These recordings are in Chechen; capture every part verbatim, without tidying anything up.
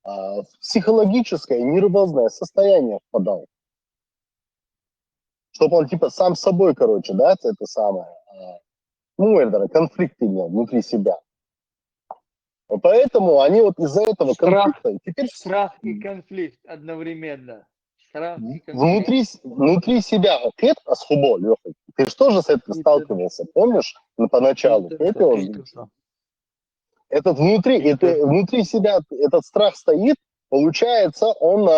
а, в психологическое нервозное состояние впадал. Чтобы он, типа, сам с собой, короче, да, это самое, а, ну, это, конфликт имел внутри себя. Поэтому они вот из-за этого Страх. конфликта теперь Страх и конфликт одновременно. Страх и конфликт. внутри, с- внутри себя, вот это с хубо, Лёха, ты же тоже с этим И сталкивался, помнишь, на поначалу? И Это то, вот и то. этот внутри, И это то. внутри себя этот страх стоит, получается, он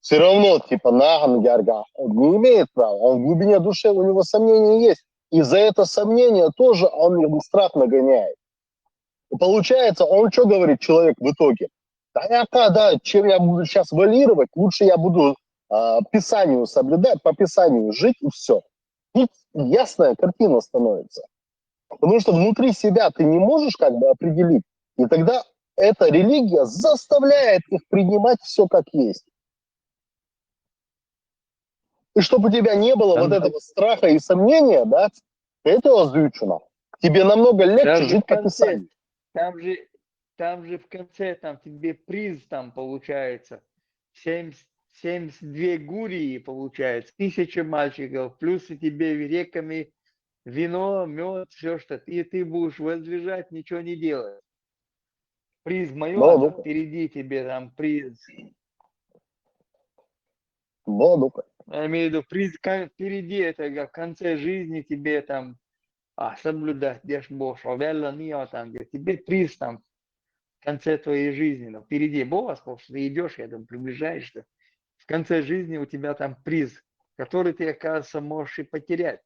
все равно типа наган ярга, он не имеет права, он в глубине души, у него сомнения есть. И за это сомнение тоже он ему страх нагоняет. И получается, он что говорит человек в итоге? Да я да, чем я буду сейчас валировать, лучше я буду а, Писанию соблюдать, по Писанию жить и все. Тут ясная картина становится. Потому что внутри себя ты не можешь как бы определить. И тогда эта религия заставляет их принимать все как есть. И чтобы у тебя не было вот Да. этого страха и сомнения, да, это озвучено. Тебе намного легче Даже жить в по конце, Писанию. там же, там же в конце, там тебе приз там получается. Семьдесят, семьдесят две гурии получается, тысяча мальчиков, плюс и тебе виреками вино, мед, все что. И ты будешь возлежать, ничего не делать. Приз мое, Ну, а ну. Впереди тебе там приз. Бодука. Я имею в виду, приз ка- впереди, это как в конце жизни тебе там а, соблюдать, деш Бог, а вяло не там, где тебе приз там в конце твоей жизни, но впереди Бог, потому что ты идешь, я думаю, приближаешься. В конце жизни у тебя там приз, который ты, оказывается, можешь и потерять.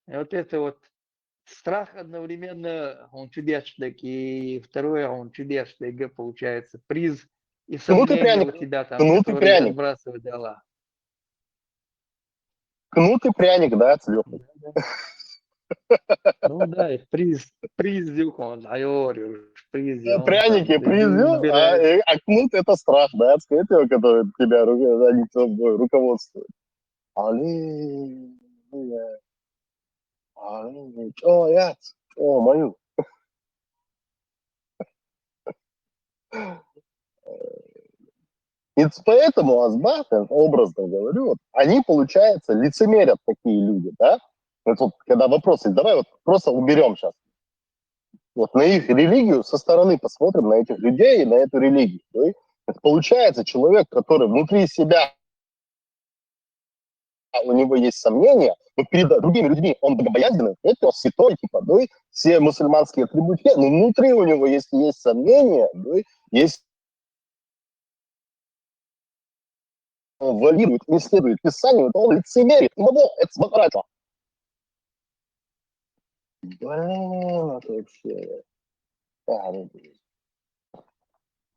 И вот это вот страх одновременно, он чудесный, и второе, он чудесный, получается, приз и Ну, ты сомнения пряник, у тебя там, ну, ты которые пряник. Отбрасывают дела. Кнут и пряник, да, с Лёхой? Ну да, и приз, приз, он, а я говорю, приз, он Пряники, там, приз, приз а, выбирает. э, а кнут это страх, да, это который тебя ру- они тобой руководствуют. Они, они, о, я, о, мою. И поэтому Азбах, образно говорю, вот, они, получается, лицемерят такие люди, да? Вот, вот, когда вопрос есть, давай вот просто уберем сейчас. Вот на их религию со стороны посмотрим, на этих людей, на эту религию. Да? Это получается человек, который внутри себя у него есть сомнения, но перед другими людьми он богобоязненный, это святой, типа, да, все мусульманские атрибуты, но внутри у него, если есть сомнения, да, есть он валирует, не следует Писанию, то он лицемерит. Ему это бахарача. Блин, это вообще... А, ну, блин.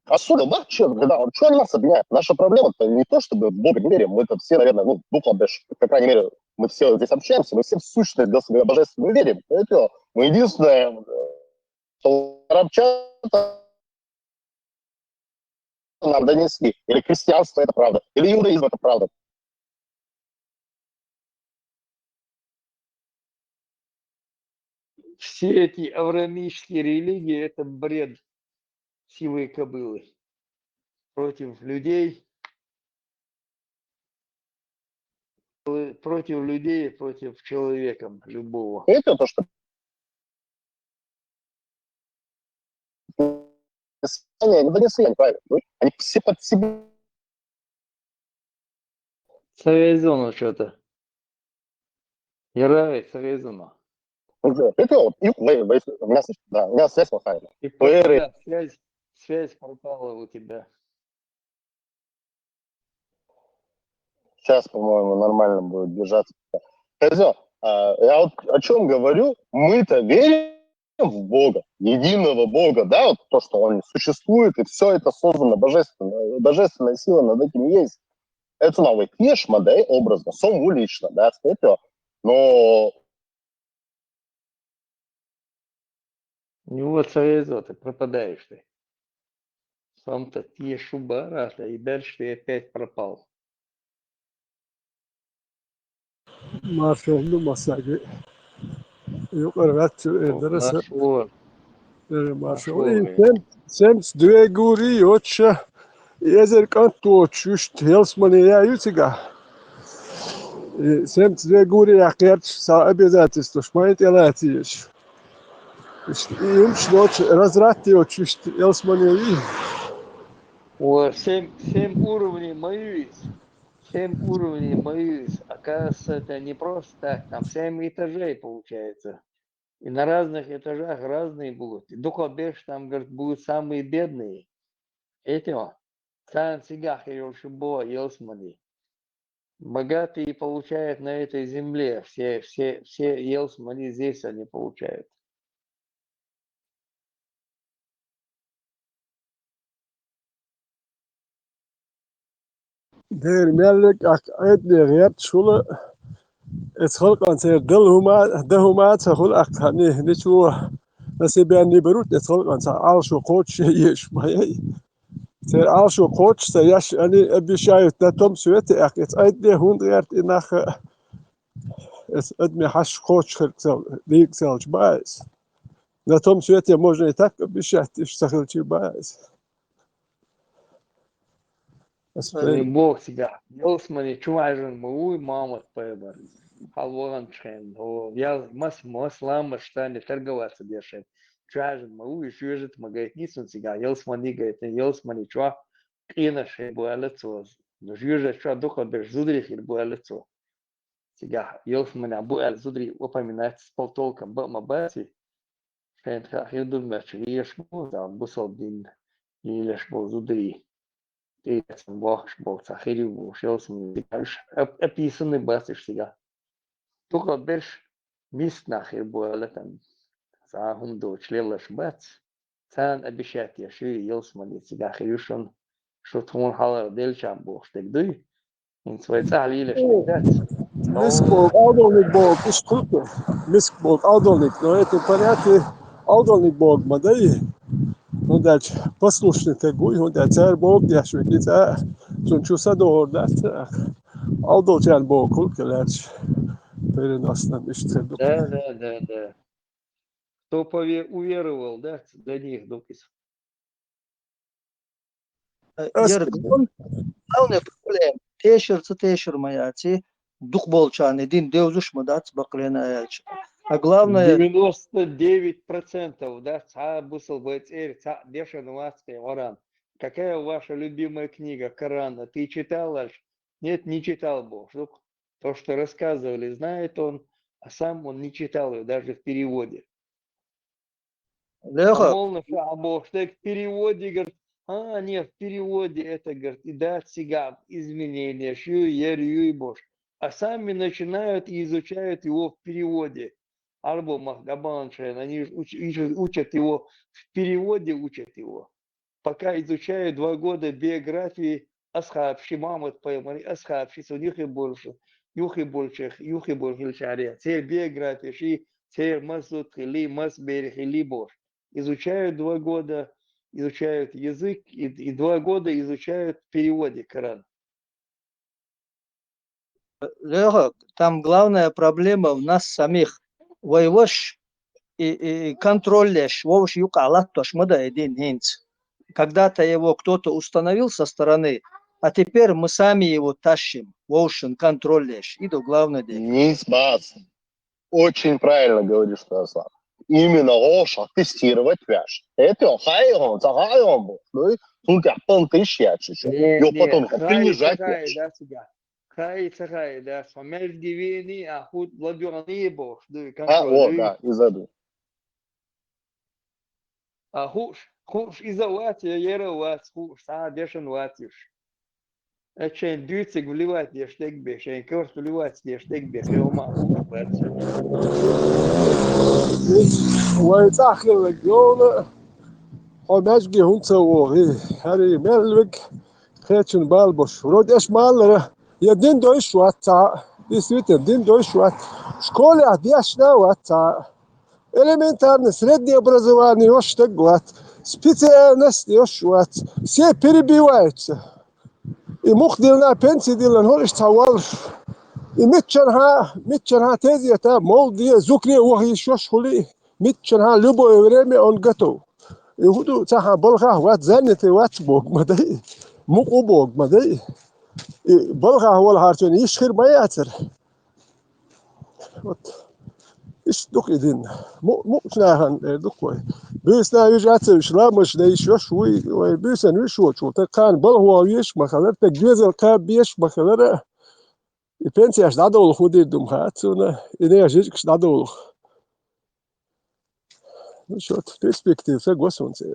А сука, да, что, когда, что нас объединяет? Наша проблема это не то, чтобы в Бога не верим, мы это все, наверное, ну, Бога, по крайней мере, мы все здесь общаемся, мы все в сущность Господа Божественную верим. Это мы единственное, э, что арабчата нам донесли, или христианство это правда, или иудаизм это правда. Все эти авраамические религии — это бред сивой кобылы против людей, против людей, против человека любого. Это то, что Писание не донесли они правильно. Они все под себя. Савезону что-то. Ярай, Савезону. Уже. Это вот, и вы- вы- у меня, да, у меня связь плохая. И Пэры. Да, связь, связь пропала у тебя. Сейчас, по-моему, нормально будет держаться. Козё, а, я вот о чем говорю, мы-то верим в Бога, единого Бога, да, вот то, что он существует, и все это создано, божественная, божественная сила над этим есть. Это новый кешма, да, образно, сам лично, да, это. Но Ну вот, Савезо, ты пропадаешь ты. Сам-то ты шубарата, и дальше ты опять пропал. Маршалну масаги. Юкъаргъаччу эрдара са- Нашел. Эре маршал. Нашел, И э. сем, сем с две гури, отча. И эзар кӀант воцуш, иштта ялсамане яь ю цигахь. И семьдесят две гуре яьккхерча, цхьа обязательстваш ма тӀелаца езаш. Иштта и юмаш доцуш, разврат йоцуш, иштта ялсамане ю. О, семь, семь уровней ма ю иза. Семь уровней ма ю иза. Оказывается, это не просто так. Там семь этажей получается. И на разных этажах разные будут. И дукхагӀберш там, говорит, будут самые бедные. Этим царна цигахь хир йолуш бу ялсамани. Богатые получают на этой земле. Все, все, все ялсамани здесь они получают. Дера мел лерг ахь айдне гӀерташ хула, эцу халкъан церан дала хӀума, дан хӀума а ца хула ахь, хьан ничего на себя не берут, эцу халкъан цхьа Ӏалашо кхочуш еш ма яй. Церан Ӏалашо кхочуш ца еш, они обещают на том свете, ахь эцу айдне хӀунда гӀерта и нах, эцу адаме хьаш кхочуш хилча, лийга ца хилча бац. На том свете можно и так обещать, иштта ца хилча бац. Ас Ай, пе- Бог цигахь. Ялсамани чу ваьжна ма вуй, Мохьмад пайхамар. Хьалваханчу хенахь, о, ял-, мас-, мас ламаш тани торговаться деш хенахь. Чу ваьжна ма вуй, жоьжахати ма гайтина цунна цигахь, ялсамани гайтина, ялсамани чохь къенош хир бу аьлла цо. Ну, жоьжахати чохь дукхагӀберш зударий хир бу аьлла цо. Цигахь ялсаманехь бу аьлла зударий упоминать с полтолком бан а ма баций. Шайна хаа хир ду моьттуш лелаш бу, цхьа бусалба дин лелаш болу зударий. ТӀеэцна бохкуш болу цхьа хир ю бохуш, ялсамане цигахь уьш оп-, описанный бац уьш цигахь. ДукхагӀберш миска нах хир бу аьлла там. Цхьа а хӀума доцуш лелаш бац. Царна обещать еш ю, ялсамани цигахь хир ю шуна. Шу тхуна хьалха деллачарна бохуш дерг дуй. ХӀинца вай цӀахь лелаш дерг дац. Миска боху, Ӏалдолниг боху, иштта хуьлу. Миска боху, Ӏалдолниг. Но это понятие Ӏалдолниг боху ма дай. ХӀунда аьлча послушный стаг вуй, хӀунда аьлча цара боху деш ву кицӀа, цунна чу са догӀур дац. Ӏалдолчарна боху хуьлу лаьтташ. Переносном иштта ду. Да, да, да, да. Кто пове-, уверовал, да, для них ду иза. Э, Ас Яра, главная проблема, тешар ца тешар ма яций, дукхаболчарна дин девзаш ма дац, бакълена аьлча. А главное, девяносто девять процентов, да, цхьа бусалба цӀера цхьаъ дешна вац кхин Коран. Какая ваша любимая книга? Коран. А ты читал аж? Нет, не читал, бохуш ду-кх. То, что рассказывали, знает он, а сам он не читал её даже в переводе. Леха. А моллаша а бохуш дерг в переводе, говорит, а, нет, в переводе это, говорит, и да, цигахь изменения, шу яр юй бохуш. А сами начинают и изучают его в переводе. Арбо мах габан шайн, они же уч-, уч-, учат его, в переводе учат его. Пока изучают два года биографии асхьаб ши Мохьмад пайхамаран, асхьаб ши цунна юххе болуш, юххе болчех, юххе болу хилчарех, церан биография ши, церан мас зуда хили, мас бери хили бохуш. Изучают два года, изучают язык, и, и два года изучают в переводе Коран. Леха, там главная проблема в нас самих. Вай ваша и, и, и контроль еш, вовшийн юкъахь латтош ма дан и дин хӀинца. Когда-то его кто-то установил со стороны, а теперь мы сами его тащим, вовшийн контроль еш. И ду главное дерг. Нийса бац. Очень правильно говоришь, Ярослав. Именно гӀоша тестировать веш. Это хьайгӀон, ца хьайгӀон бу. Ну, и цунтех понтыш яц шу. Не, Ё, не, потом хьай принижать ца хьай веш. Да, цигахь. Хьай ца хьай, да, со маьждиге вений, а хӀу ладоьгӀний бохуш, ду, А, контроль о, ду. Да, иза ду. А хууш, хууш иза вац, я яра вац, хууш, цхьа а дешан вац уьш. Э, шайн дуьйциг вливать деш дерг бе, шайн карт вливать деш дерг бе, хьо ма хууш вац. Вай цӀахь хилларг йолу, хьо маьжге хӀунда ца вогӀий? ХӀара мел виг кхечун бала бош. Вроде аш маллара, я дин дойш вац цхьа, действительно, дин дойш вац. Школехь дешна вац цхьа. Элементарно среднее образование йош стаг вац, специальность йош вац, все перебиваются. И мух дилна, пенси дилна, хӀора иштта цхьа валш. И миччанхьа, миччанхьа тезета, молде, зукре ваха йиш йош хули, миччанхьа любое время он готов. И хӀун ду, цхьа балхахь вац, занятый вац боху ма дай, мукъа боху ма дай. И балхахь волахьара цуьнан йиш хир ма яцара. Вот. Иштта ду-кх и дин. Му-, мукъачу нахана эр ду-кх вай. Буьйсанна вижа а ца вижа, ламазаш дан йиш йолуш вуй вай, буьйсанна вижа волчо. Тхан кхана балхо везаш ма хилара, тхан доьзал кхаба безаш ма хилара. И пенсеш дӀадовлуш хӀун дийр ду ма хаьа цунна, и нехан жижигаш дӀадовлуш. Ну, что-то перспектива ца го суна церан.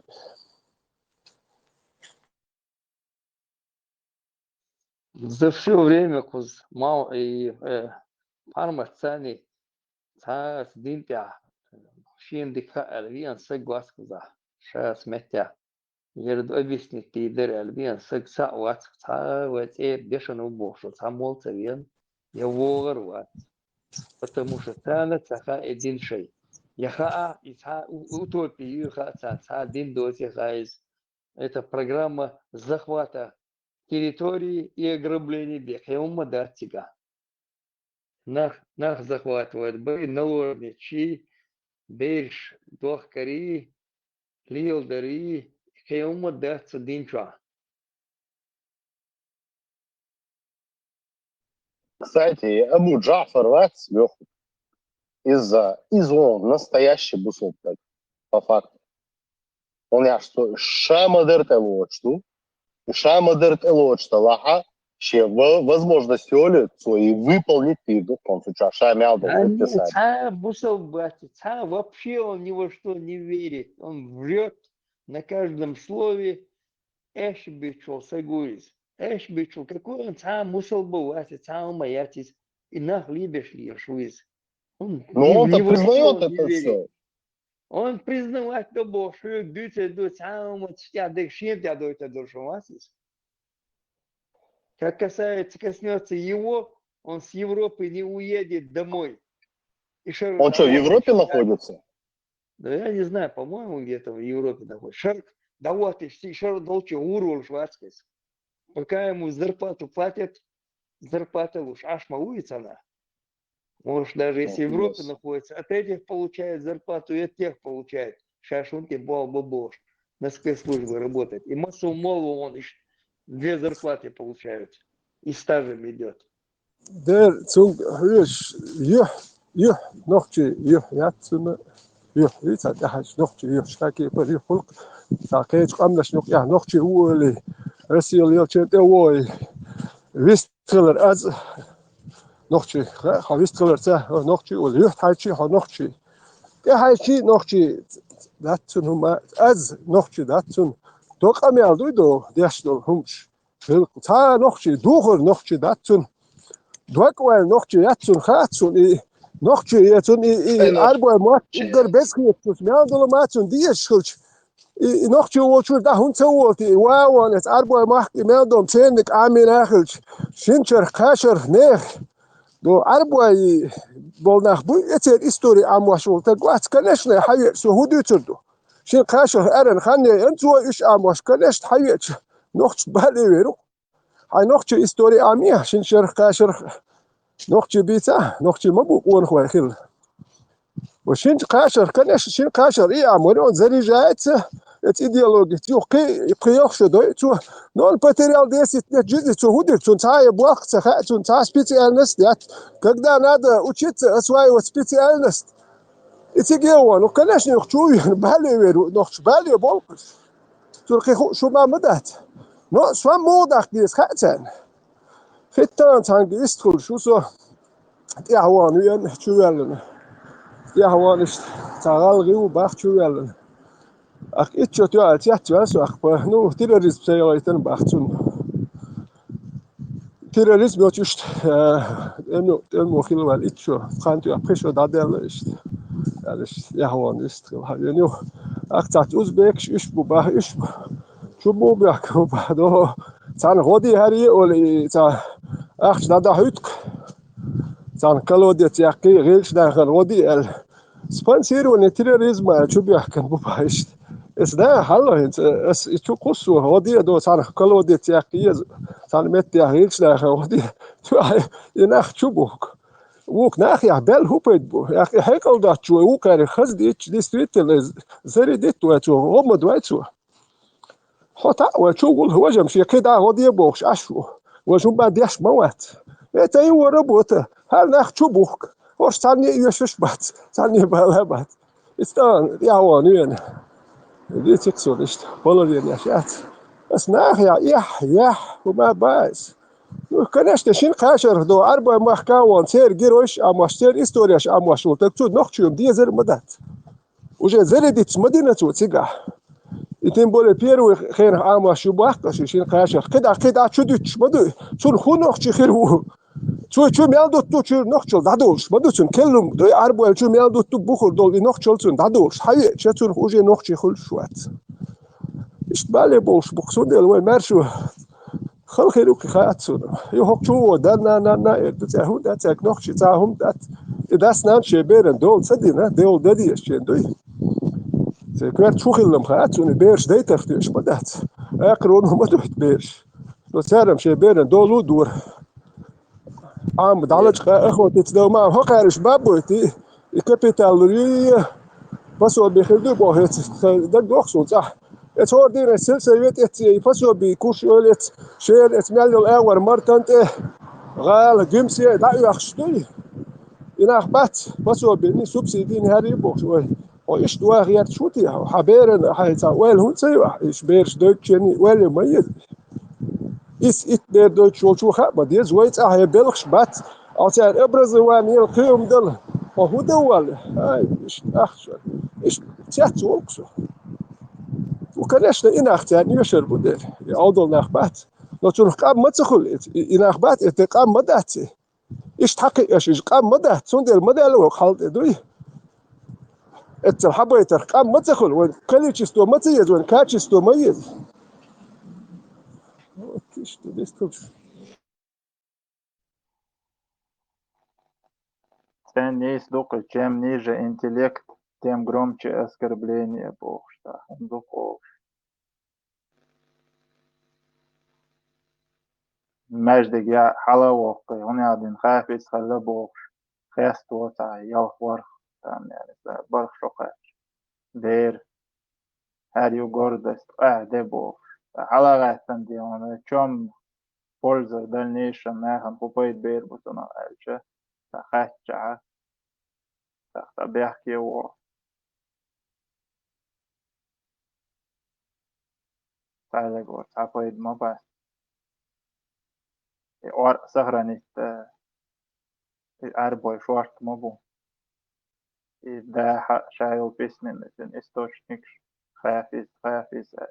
За всё время кхуза мал и, э, пхьармат царни цхьаца дин тӀехь шена дика хаьа аьлла веана саг вац кхузахь, ша аса меттехь. Яра ду объяснить дийр дара аьлла веана саг цхьаъ вац, цхьа вай цӀера дешан ву бохуш, цхьа молла ца веана, я вогӀар вац. Потому что царна ца хаьа и дин шай. Я хаьа, и цхьа у-, утопия ю хаьа царна, цхьа дин доций хаьа иза. Это программа захвата территории и ограбления, бен кхин хӀумма дац цигахь. Нах, нах захватывать бай, наложниций, бераш дохкарий, леладарий, кхин хӀумма дац цу дин чохь. Кстати, Абу Джафар вац, йоху. Иза, иза вон настоящий бусалба стаг, по факту. Он яхь, что ша ма-дарра тӀелоцуш ду, и ша ма-дарра тӀелоцуш далахьа, шен ва-, возможность йолу, цо и выполнить дийр ду, он цу чохь ша мел долу Они предписание. Цхьа бусалба бац, цхьа вообще он ни во что не верит, он врёт на каждом слове, аьшпаш бечул саг ву иза. Аьшпаш бечул, какой он, цхьа мусалба вац, цхьа хӀума яц иза, и нах лебеш лелаш ву иза. Он ни, ни во что не верит. Ну, он-то признаёт это всё. Он признавать до боху, шуьга дуьйцур ду, цхьа хӀума цу тӀехь дерг шена тӀехь дойтур ду, шун вац иза. Как касается, коснётся его, он с Европы не уедет домой. И шар... Он что, в Европе находится? Да я не знаю, по-моему, где-то в Европе находится. Шарх, да вот, и шар долчу гӀур волуш вац кхеза. Пока ему зарплату платят, зарплата луш, Ӏаш ма вуй царна. Может, даже если в Европе находится, от этих получает зарплату, и от тех получает. Ша шун тӀе болх бан бохуш, на спецслужбы работает. И массово молла вон иш две зарплаты получают. И стажем идёт. Дера, цунга хьоьжуш, юьхь, юьхь, нохчий юьхь яц цунна, юьхь, и цхьа тӀаьхьарчу нохчий юьхь, ша кепара юьхь хуьлу-кх, цхьа кхечу къаьмнашна юкъехь нохчий ву олий, Россиял елчун тӀе вогӀий, вистхилар аз нохчий, ха, хьо вистхилар ца, хьо нохчий олий, юьхь тӀаьхьарчий хьо нохчий, тӀаьхьарчий нохчий дац цунна хӀума, аз нохчий дац цунна, до къамел дуй до деш долу хӀумаш. Цхьа нохчий, духар нохчий дац цунна. Дог вайн нохчий яц цунна, хац цунна и нохчий, я цунна и, и Ай, нохчий. Арбой мотт уггар беза хеташ, мел долу ма цунна дезаш хилча. И, и нохчий волчуьра дӀа хӀунда ца волу те, и ван ван эца арбой махка и мел долу ценник Ӏамийна хилча. Шина чарх, кхаа чарх нехан. До арбой болу нах буй, эцеран истори Ӏамош волу таг вац, конечно, хьан веача, цо хӀун дуьйцур ду? Шина кхаа чарх аьррана хан яйна, цо уьш Ӏамош, конечно, хьан веача, нохчашна бала вер ву. Хьайн нохчийн истори Ӏамий, шина шарах, кхаа шарах нохчий бийца, нохчий ма бу къонахой хила. Ва шина кхаа шарах, конечно, шина кхаа шарах и Ӏамор, он заряжается, эца идеологица юха кхин, кхин йоккха шо дой цо. Но он потерял десять лет жизни, цо хӀун дира, цунна цхьа а болх ца хаьа, цунна цхьа а специальность яц. Когда надо учиться, осваивать специальность. И цига вон, ну, конечно, юха чу вен, бале вер ву, нохча бале болх. Цуьра кхин хууш хӀума ма дац. Но со муха даккха деза хаьа царна. Хиттана цхьаьнга иштта хуьлуш ву со. ТӀаьхьа вахана веана, чу ваьллина. ТӀаьхьа вахана иштта цхьа гӀалгӀа ву бах чу ваьллина. Ахь итт шо тоьа цец ваьлла со, ахь, ну, терроризм ца ялайтина бах цунна. Терроризм йоцу иштта, э, тӀеман, тӀеман хила ваьлла итт шо, цхьана тоьа пхи шо дӀадаьлла иштта. Аьлла иштта, яхьон иштта хила хьан веана юха. Ахь цхьацца узбекаш, уьш бу бах, уьш бу. Чу бу бехк, бу бах, до. Цхьана гӀо де хӀара е олу, и цхьа ахча дӀадахьуьйту-кх. Цхьана колодец яккхий, гӀиргаш нахана гӀо де аьлла. Спонсирование терроризма чу бехкан бу бах иштта. Эс да, хьалла хӀинца, ас и чу кхуссо, гӀо де а до, цхьана колодец яккхий еза, цхьана меттехь гӀиргаш нахана гӀо де. Цу ахь и нах чу бухку. Вук нахехь бел хӀу пайда бу? Яхь, и хьекъал доцчу вай вукхаьрга хаза дийцча, действительно, зарядит вай цо, гӀо ма ду вай цо. Хьо таӀа вай чу гул, важам шен кхидӀа гӀо де бохуш Ӏаш ву. Важа хӀума деш ма вац. Э, тӀе и вара бота, хӀара нах чу бухка. ХӀорш цхьанне а оьшуш бац, цхьанне а бала бац. Иза тӀан тӀаьхьа вахана вена. Дийцик суна иштта, половина яш яц. Ас нахехь эхь, яхь, хӀума бац. Ну, конечно, шина кхачарх до, Ӏарбой махка а вон, церан геройш а Ӏамош, церан историяш а Ӏамош ву, так цу нохчо дезар ма дац. Уже зарядиться ма дина цо цигахь. И тем более первый хенах Ӏамош ю баккха ши шина кхачарх. КхидӀа, кхидӀа чу дуьтуш ма ду. Цунна хӀун нохчи хир ву? Цо чу мел дутту, чу нохчалла дӀадолуш ма ду цунна. Келлум дуй Ӏарбой чу мел дутту бухур долу и нохчалла цунна дӀадолуш. Хьавеача цунах уже нохчи хуьлуш вац. Иштта бале болуш бу-кх, цундела вай маьрша хала хир ю-кх хаьа цунах. Ю хӀокху чу вон, данна, нанна эр ду цӀе, хӀунда аьлча цаьрга нохчий цхьа хӀума дац. И дас-нанас шен беран дола ца дина, дола дан дезаш чен дуй. Церан коьрта хӀун хилла-м хаьа цунах, бераш дайтарх тоьаш ма дац. Акхаро ма дуьйту бераш. Но цара-м шен беран долу а дора. Ӏама дӀалачкъа охотиться дов ма, хӀокхаьриш баб войти, и капитал лур ю, пособи хир ду боху, эца даг доху суна цӀахь. Эца хӀора дийнахь сельсовет эцце, и пособи куш йолу эца, шера эца мел йолу агӀор мартан тӀе, гӀала, гуьмсе дӀаоьхуш дуй. И нах бац, пособини, субсидини хӀара ю бохуш вай. Хьо иштта ваха гӀерташ ву те хьо? Хьан берана хьайца ойла хӀунда ца ю ахь? Иштта бераш дойтученний ойла ма еза. Ис итт бер дойтуш волчо хаа ма деза, вай цӀахь я белхаш бац. Ахьа цара образование яла кхин хӀума дала. Хьо хӀун дан валла? Ай, иштта ахча. Иштта цец волу-кх со. Ну, конечно, и нах царна оьшур бу дера. И Ӏовдал нах бац. Но цунах къам ма ца хуьлу, и, и нах бац, и тӀе къам ма дац и. Иштта хьакхиъаш иза къам ма дац, цундела ма даьлла вай хьал тӀе дуй. Эццал хьабайтарх къам ма ца хуьлу, вайн количество ма ца еза, вайн качество ма еза. Вот иштта дестуш. Цен нийса ду-кх, чем ниже интеллект, тем громче оскорбление бохуш, тӀаккха хӀума ду-кх олуш. Маьждиг я хьала а воккхий, хӀунда аьлла дина хафиз хилла бохуш, хесто цхьа ялх-ворхӀ, там, я не знаю, бархӀ шо кхаьчча. Дера, хӀара ю гордость, къаьхьа де бохуш. Ткъа хьала а гӀаьттина де хьуна, чом польза в дальнейшем нахана хӀун пайда бер бу цунах аьлча, ткъа хаьттачахьа, ткъа бехке вогӀу. Цхьаьллиг вара, цхьа пайда ма бац. И ор сохранить, э, и Ӏарбой шорта ма бу. И дахьа ша йолу письменный источник, хафиз, хафиз, э,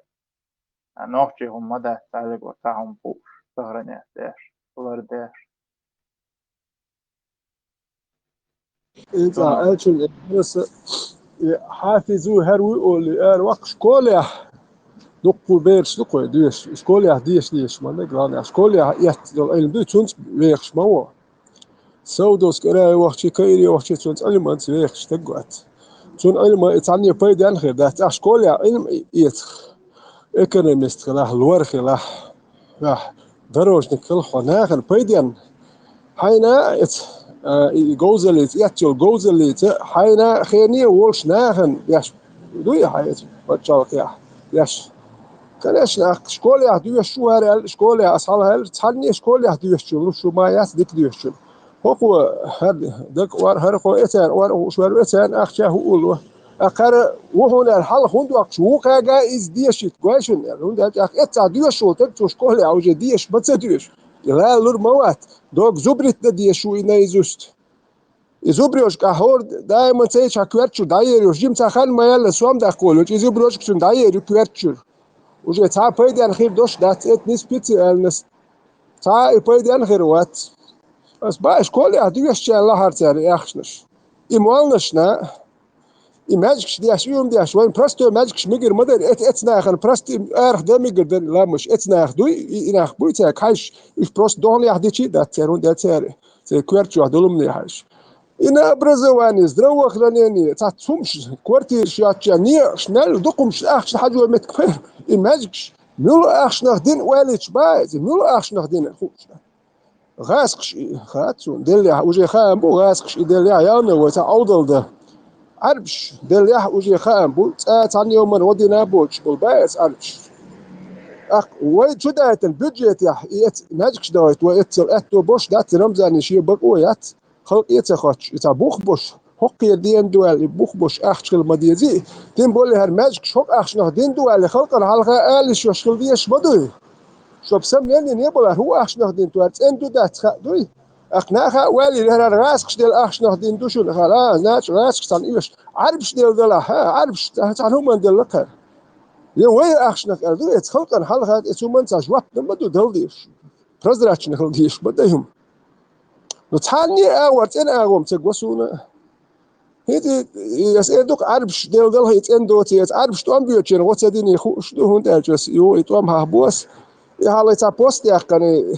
а нохчий хӀума ма дац, цхьаьллиг вара, цхьа хӀума хууш, сохранять деш, лардеш. ХӀинца аьллачун, и хьафиз ву, хӀара вуй олий, ара ваккха школехь, дуккха бераш ду кхой доьшуш, школехь деша дезаш ма ду, главное, школехь эцна долу Ӏилма дуй, цунца вехаш ма ву. Саудовская Аравия вахчий, Каире вахчий, цунца Ӏилманца вехаш стаг вац. Цунна Ӏилма и цхьанне пайденна хир дац, ахь школехь Ӏилма эцахь, экономист хилахь, лор хилахь, ахь дорожник хилахь, хьо нахана пайденна. Хьайна а эца, а, и говзаллица, эцна йолу говзаллица, хьайна а хене а волуш нахана деш дуй хьан эца пачхьалкхехь деш. Конечно, ахь школехь доьшуш ву хӀара аьлла, школехь аса хьалха аьлла, цхьанне а школехь доьшучун луш ву ма яц дика доьшучун. ХӀокхо хӀара дага ор, хӀара хьо эцарна ор хууш вара, эцарна ахча хӀу улло. Акхара ву хьуна аьлла, хьалха хӀунда воккхуш ву кхаьга иза дешийта, гой шуна аьлла. ХӀунда аьлча ахь эццахь доьшуш волу таг цу школехь уже деша ма ца доьшу. И лалур ма вац. Дог зубрит дан дезаш ву и наизусть. И зубрёжка хӀора даиман цайчахь коьртачуьра дӀаеръеш, жимма цхьа хан ма яьлла, сом даккха волуьйту, и зубрёжка цуьнан дӀаеръю коьртачуьра. Уже цхьа а пайденна хир долуш дац, это не специальность. Цхьа а и пайденна хир вац. Ас баа школехь доьшучарна лахьара цара и ахчанаш. И молланашна, и маьждигаш деш, и хӀума деш, вайн простой маьждигаш мегар ма дара, эц-, эцнахана простой арахь дан мегар дара ламазаш, эцнах дуй, и, и нах буй цаьрга хьаьжча, уьш просто доханехь дичий дац церан, хӀунда аьлча церан, церан коьрта чохь долу хӀуманехь хьаьжча. И на образование, здравоохранение, цхьацца хӀумаш, квартираш йоцча, некъаш мел дукха хӀумаш ахча хьажо меттиг ма яра, и маьждигаш, муьлха ахчанах дина ойла йича баа иза, муьлха ахчанах дина хууш дац. ГӀаскхаш и хац цунна деллехь, уже хаам бу, гӀаскхаш и деллехь, явно вай ца Ӏовдал дан. Ӏарбаш деллехь, уже хаам бу, цкъа цхьанна йоман гӀо дина боцуш болу баьс Ӏарбаш. ТӀаккха вай чудайтина бюджетехь и эц маьжгаш дахийта, вай эццал аьтто бош дац, Рамзане шен бакъо яц. Халкъе а ца хоттуш, и цхьа бух бош, хӀокхера ден ду аьлла, и бух бош ахча хила ма дезий. Тем более хӀара маьжгаш хӀокху ахчанах дин ду аьлла, халкъана хьалха ала йиш йолуш хила дезаш ма дуй. Чтоб сомнение не было, хӀун ахчанах дин ду аьлла, цӀена ду дац хаа дуй. ТӀаккха наха а валийра, хӀара гӀаскхаш делла ахчанах дин ду шуна, хӀара, а, значит, гӀаскхаш цхьаьна оьшу. Ӏарбаш делла делахь, хӀа, Ӏарбаш цхьаьна хӀуманна делла кхара. Я вай ахчанах аьлла ду, эца халкъана хьалха, эца хӀуманна цхьа жоп дан ма ду, дала дезаш. Прозрачно хила дезаш ма дай хӀума. Ну, цхьанне а агӀор, цӀена агӀо-м ца го суна. ХӀинца и, и, ас эр ду-кх, Ӏарбаш делла далахь и цӀена доций, ас Ӏарбаш тӀом боьдучеран гӀо ца динний хууш ду, хӀунда аьлча ас ю и тӀом хьахбос. И хьалха цхьа пост яьккхина,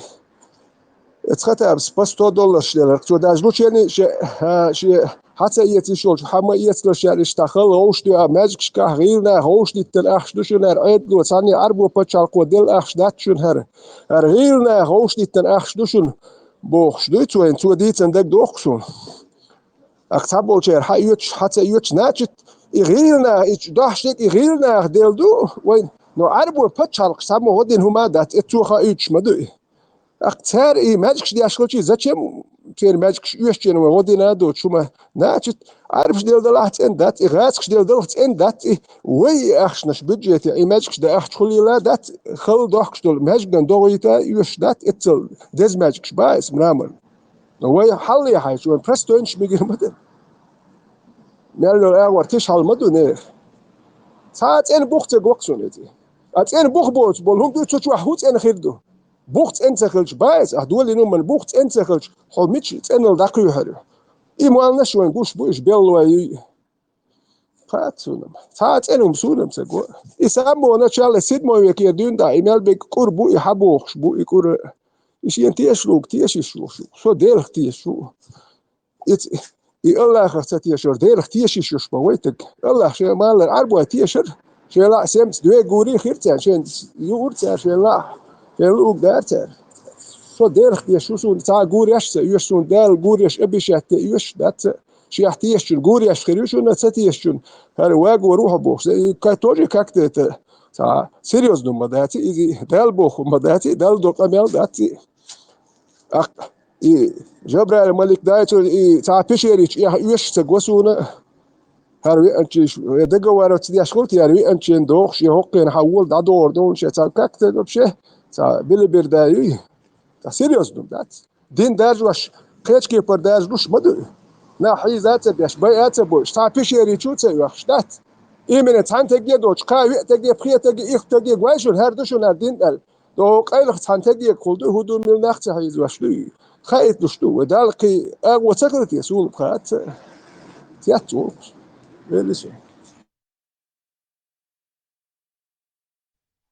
и цхьа табас по сто долларш делара. Цо даже лучерний шен, а, шен хьа ца эца йиш йолчу, хьа ма эцалаш аьлла, иштта хала вовшах дуьйна, маьжгашкахь гӀийла наха вовшах диттина ахча ду шуна аьлла, Ӏедало, цхьанне Ӏарбо пачхьалкхо делла ахча дац шуна хӀара. ХӀара гӀийла наха вовшах диттина ахча ду шуна, бохуш дуй цо, хӀинца цо дийцина дагадоху суна. ТӀаккха цхьаболчара хьаоьцуш, хьа ца оьцуш, значит, и гӀийла наха, и чу дохьуш дерг и гӀийла наха делла ду вайн, но Ӏарбо пачхьалкхаш цхьаммо гӀо дина хӀума а дац, эцо хьаоьцуш ма ду и. ТӀаккха цара и маьжгаш деш хилчий, зачем церан маьжгаш оьшучеран вай гӀо дина а доцуш хӀума? Значит, Ӏарбаш делла далахь цӀена дац и, гӀаскхаш делла далахь цӀена дац и, вай и ахчанаш бюджете, и маьжгаш дан ахча хуьлийла дац, хала дохкуш долу маьжган догӀийта оьшуш дац, эццал деза маьжгаш бац иза мрамор. Но вай хьалле хьайча, вайн простойнаш мегар ма дара. Мел йолу агӀор тиша хьал ма ду нехан. Цхьа а цӀена бух ца го-кх суна иза. А цӀена бух боцу болу хӀума ду, цу чохь хӀун цӀена хир ду? Бух цӀена ца хилча бац иза, ахь долийна хӀуманна бух цӀена ца хилча, хьо мича цӀеналла дӀакхоьхьур ю? И молланаш вайн гуш бу, уьш белла вай юй. Кхаьчна суна-м. Цхьа а цӀена хӀума суна-м ца го. И самого начала седьмой векера дуьйна дӀа, и мел берг кӀур бу, и хьан бохуш бу, и кӀур. И шена тешалург теша йиш ю-кх. Со Делах теша ву. И ц-, и Аллахах ца тешар Делах теша йиш йолуш ма ву вайтарг. Аллах шен малар Ӏарбой тешара, шен лаахь семца доьга гуре хир цара, шен юур цара, шен лаахь, шен луург дара цара. Со Делах теша ву, суна цхьа а гуреш а ца оьшу, суна Дала гуреш обещать де оьшуш дац. Шех тешачун гуреш хир ю шуна, ца тешачун хӀара вагор ву хьо бохуш. И ка-, тоже как-то это, цхьа серьёзно ма дац иза, Дала боху ма дац, Дала до къамел дац. ТӀаккха и Жабраил малик дай цо и цхьа пещеричу эхь оьшуш ца го суна. ХӀара веанчуьш, э, договор ца деш хилла, хӀара веанчуьн дохуш, я хӀокхуьнан хьан вола дӀадогӀур ду, шен цхьа как-то вообще, цхьа билибир дай юй. Цхьа серьёзно дац. Дин даржош, кхечу кепара даржалуш ма ду. Нах хьийза а ца беш, байа а ца бойуш, цхьа пещеричу а ца оьхуш дац. Именно цхьана тайпе доцуш, кхаа веа тайпе, пхе тайпе, икх тайпе гой шуна, хӀара ду шуна хӀара дин аьлла. ДогӀу къайлаха цхьана тайпе хула ду, хӀун ду, мила нах ца хьийзош ду. Хаийталуш ду вай. Далла кхин агӀо ца хила те, суна пхаца. Цец ву. Вели со.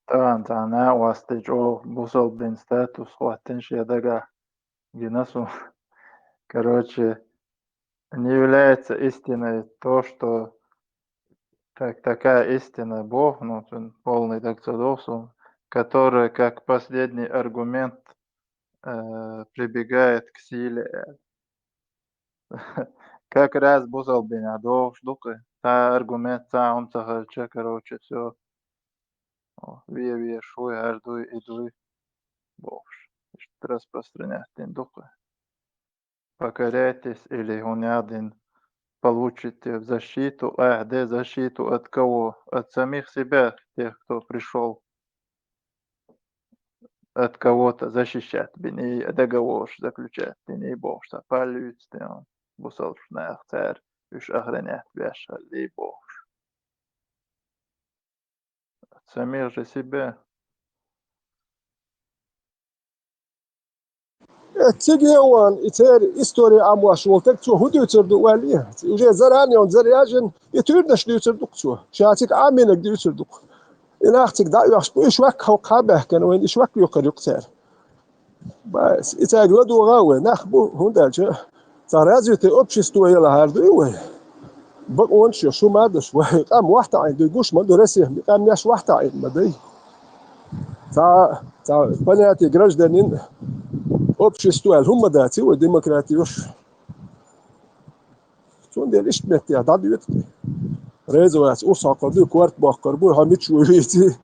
ТӀаккха цхьана а вастий чӀогӀа бусалба дин статус хӀоттийна шен дагахь гина суна. Короче, не является истиной то, что так, такая истина, Бог, ну, цуьнан полный даг ца доху суна, которая как последний аргумент, э, прибегает к силе. Как раз бусалбина догӀуш ду-кх. Цхьа аргумент, цхьа хӀума ца хилча, короче, всё. О, ве-, веш вуй, хӀара дуй, и дуй, бохуш. Иштта распространять дина ду-кх. Покоряйтесь, или хӀун яздина, получите защиту, айхьа де защиту от кого? От самих себя, тех, кто пришёл от кого-то защищать бинийла, договорш заключать динийла бохуш, цхьа паллуьйцу тӀе бусалбачу наха цара уьш охранять беш хиллий бохуш. От самих же себя. Э, цига а ван, и церан истори Ӏамош волу стаг, цо хӀун дуьйцур ду аьлла, уже заран йолу зар яжина, и туьйранаш дуьйцур ду-кх цо. Ша цига Ӏамийнарг дуьйцур ду-кх. И нах цига дӀаоьхуш бу, и шок хьокху хьан баьхкина вайна, и шок юккхур ю-кх цара. Ба-, и цаьрга ладогӀа а вай, нах бу, хӀунда аьлча цхьа развитое общество ялахьара дуй вай. Бакъонаш йо, шу ма даш, вай къам вахтаӀийна дуй, гуш ма ду, Россия къаьмнаш вахтаӀийна ма дай. Цхьа, цхьа понятие гражданин Общество аьлла хӀума дац, вай демократи йолуш. Цундела иштта меттехь дӀадоьду. Реза вац, урс хьокхур ду, корта боккхур бу, хьо мича ву вийци.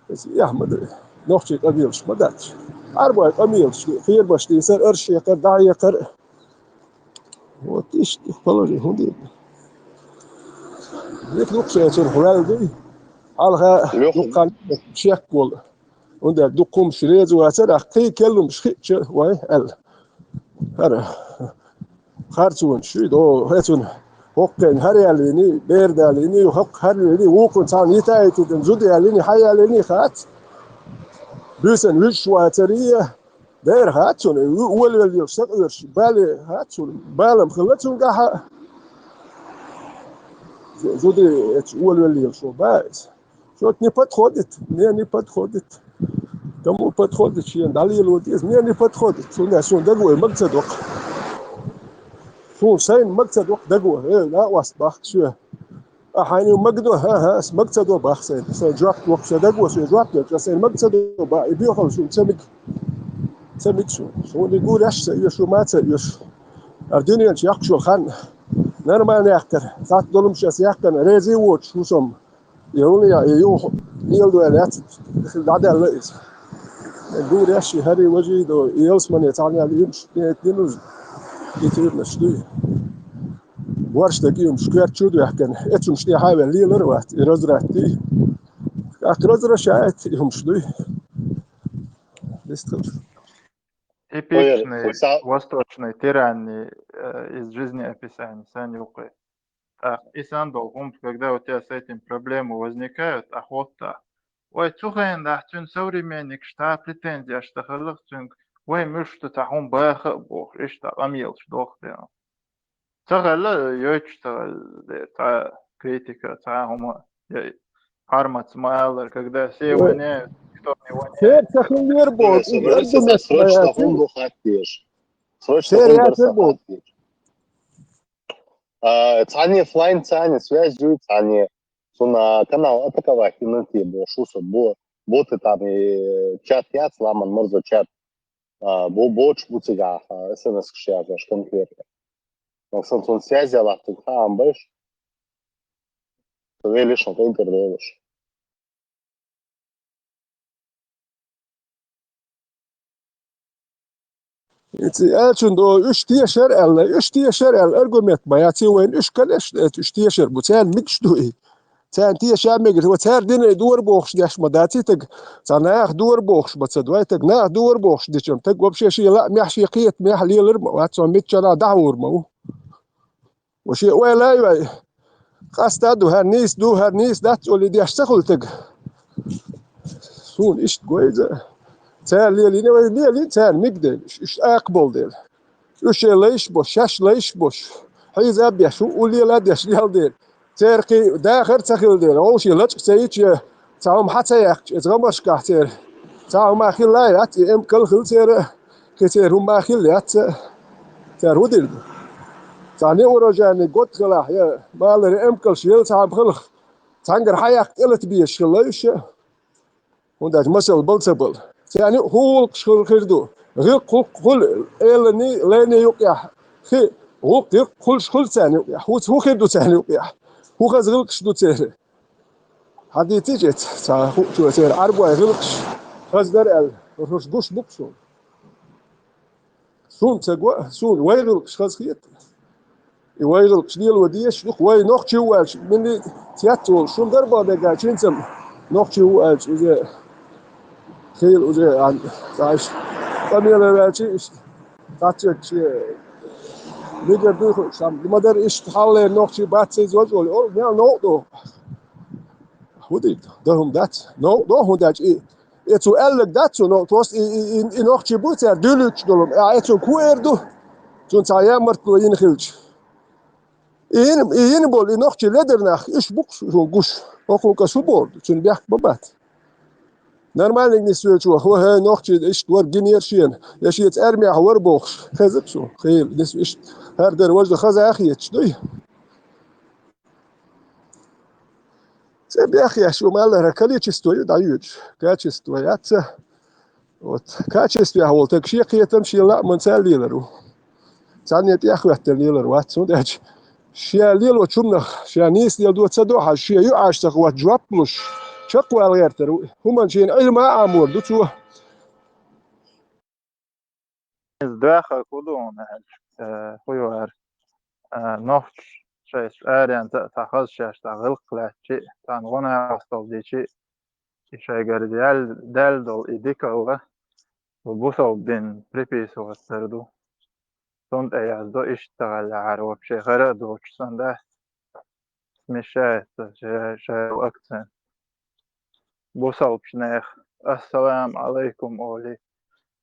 Иза эхь ма ду. Нохчийн къамелаш ма дац. Ӏарбойн къамелаш ду, кхербаш дийцар, арш яккхар, дӀа яккхар. Вот иштта положение хӀун дийр. Век дукха шайцунах ваьлла дуй. Хьалха Леха. Дуккха шек волу. ХӀунда аьлча дукха хӀумаш реза вацара, кхин келлумаш хиъча вай аьлла. ХӀара харцонаш шуьйда, о, хӀецунна хӀокху хенахь хӀара яьллийний, бер далийний, хӀокху хӀара яьллийний, вукхунна цхьаьна йита а йитина, зуда яьллийний, хьан яьллийний хац. Буьйсанна вуьжуш вацарий, дера хац цунна, у-, олавелла йолуш сакъоьруш, бале хац цунна, балам хилла цуьнгахь а. Зу-, зуда эцу олавелла йолуш ву бан иза. Что-то не подходит, мне не подходит. Кому подходит, шена дӀалело деза, мне не подходит. Цунна суна даго мага ца доккху. Суна сайна мага ца доккху даго. Э, накъост бахка шоь. А хьайна мага до, ха-ха, ас мага ца до бахка сайна. Сайн жоп лохуш сан даго, шен жоп лечу, ас сайна мага ца до бахка. И боьхалла шуна ца миг. Ца миг шуна. Шуна и гуреш ца оьшу, ма ца оьшу. Ара дуьнен чу яккхуш йолу хан. Нормально яьккхира. Цхьацца долу хӀумнаш ас яьккхина, реза а воцуш, хӀусам. И хӀума я, и юха леладо аьлла яц, хила дӀадаьлла иза. Гуреш и хӀарий важий до, и ялсамане цхьаьна яьлла юьмаш, кхета дина уьш, и туьйранаш дуй. Борш дерг юьмаш, коьрта чу а доьхкина, эцу хӀумнаш тӀехьа а ваьлла лелар а вац, и разврат дий. ТӀаккха развращает и хӀумнаш дуй. Дистхилча. Типичный восточный тиранный, э, из жизнеописания, сан юкъе. ТӀаккха и санна долу хӀумнаш, когда у тебя с этим проблемы возникают, охота. Вай цу хенахь цуьнан современникаш та претензеш дан хиллакх цуьнга, вай муьш ду цхьа хӀума баха а бохуш, иштта къамелаш доху дела. Ца хилла, йойтуш ца хилла, цхьа критика, цхьа хӀума, я Хьармац ма аллара, когда все воняют, никто не воняет. Церан ца хиллера боху, Срочно, срочно хӀума ду хаттеш. Срочно хӀума ду хаттеш. А, цхьанне флайн, цхьанне связь жуй, цхьанне. Суна канал атаковать йина те бо, шу со бо, боты там и чат яц, ламан марзо чат. А, бо, боч буцигахь, а, СМС-каш яжаш конкретно. Максан сон связь ялахтуг хаам байш. Велишна кайгар долуш. Эци аьлчун до, уьш тешар аьлла, уьш тешар аьлла, аргумент ма яций вайн, уьш, конечно, эци уьш тешар бу, царна мигаш ду и. Царна теша мегар, ва цара дина и дора бохуш деш ма даций таг, цхьа наха дора бохуш ма ца дой таг, наха дора бохуш дичам, таг вообще шен лаамехь, шен кхетамехь лелар ма вац, цо миччанахь дӀахьур ма ву. Ва шен ойла а йой, къаста а ду, хӀара нийса ду, хӀара нийса дац, олий деш ца хуьлу таг. Суна иштта го иза. Цара лелийна, вай лелийна, царна миг дела, уьш, уьш акха болу дела. Уьш шен лайш а бо, шаьш лайш а бо, хьийза а беш, хӀу, хӀу лела а деш, лела дела. Церан кхин дахар а ца хилла дела, вовшийн лачкъа ца йича, цхьа хӀума хьа ца яьккхича, иза гӀамашкахь церан. Цхьа хӀума хилла а яц, и эмкал а хилла церан, кхин церан хӀума хилла яц. Цара хӀун дийр ду? Цхьа неурожайный год хилахь, я маларан эмкалш елла цхьа хӀума хилахь, цхьаьнгара хьаяккха кӀелата безаш хилла уьш. ХӀунда аьлча масал бала ца бала. Царна юкъа хӀун гӀуллакхаш хир, хир ду? ГӀиллакх хӀу-, хуьлу эланий, лайний юкъехь? Хи, гӀуллакх, гӀиллакх хуьлуш хуьлу царна юкъехь? ХӀуц-, хӀун хир ду царна юкъехь? ХӀун хаза гӀиллакхаш ду церан? Хьан дийцича эца, цхьа хуучо церан Ӏарбой гӀиллакхаш хаза дара аьлла, хӀорш гуш бу-кх суна. Суна ца го, суна вай гӀиллакхаш хаза хета. И вай гӀиллакхаш лело дезаш ду-кх, вай нохчий ву аьлча, милли цец волуш, шун дарба бегачу хӀинца-м нохчий ву аьлча, уже хила уже, ан, цхьа иштта къамеле ваьлча, иштта цхьацца мигар дуй хууш, ма-дарра иштта хьаллера нохчий бац иза важа олий, олу мел новкъа доху. ХӀун дийр ду? Дан хӀума дац. Новкъа доху, хӀунда аьлча и, и цо аьлларг дац цо, но просто и, и, и, и нохчий бу цара дуьлуьйтуш долу. Ахьа цунга хӀун эр ду? Цунна цхьа ямартло йина хилча. И йина, и йина болу, и нохчий ледара нах, уьш бу-кх шуна гуш. ХӀокхунга ас хӀун боху ду? Цуьнан бехк ма бац. Нормальниг нисвелчо, хӀо, хӀей, нохчий иштта вара гинера шена, я шеца армехь вара бохуш, хеза-кх суна, хийла, нисва иштта. ХӀара дара важа хаза а хеташ дуй. Цкъа бехъеш ву, ма-аллара, количество ю дӀайоьдуш, качество яц. Вот, качествехь волу таг шен кхетам, шен лааман цара лелар ву. Цхьанне тӀехӀоьттина лелар вац, хӀунда аьлча шен лелочунах, шен нийса леладо ца до хьажа, шен юьхьӀаьржа ца хӀотта жоп луш, чекхвала гӀертар ву. ХӀуманна шена Ӏилма а Ӏамор ду цо. Иза доьхар хӀун ду хьуна аьлча, э, хӀун ю хӀара, э, нохчаша шайца аренца а цхьа хаза шаьш цхьа гӀиллакх лаьттачи, царна гӀо-накъосталла дичи, и шайгара даьлла, даьлла долу и дикалла бусалба дин приписывать дар ду. Цунна тӀе яздо, иштта ца гӀеллехьара вообще хӀара а доцуш санна дац. Смещается шай-, шайолу акцент. Бусалбачу нехан «Ассаламу алайкум» олий,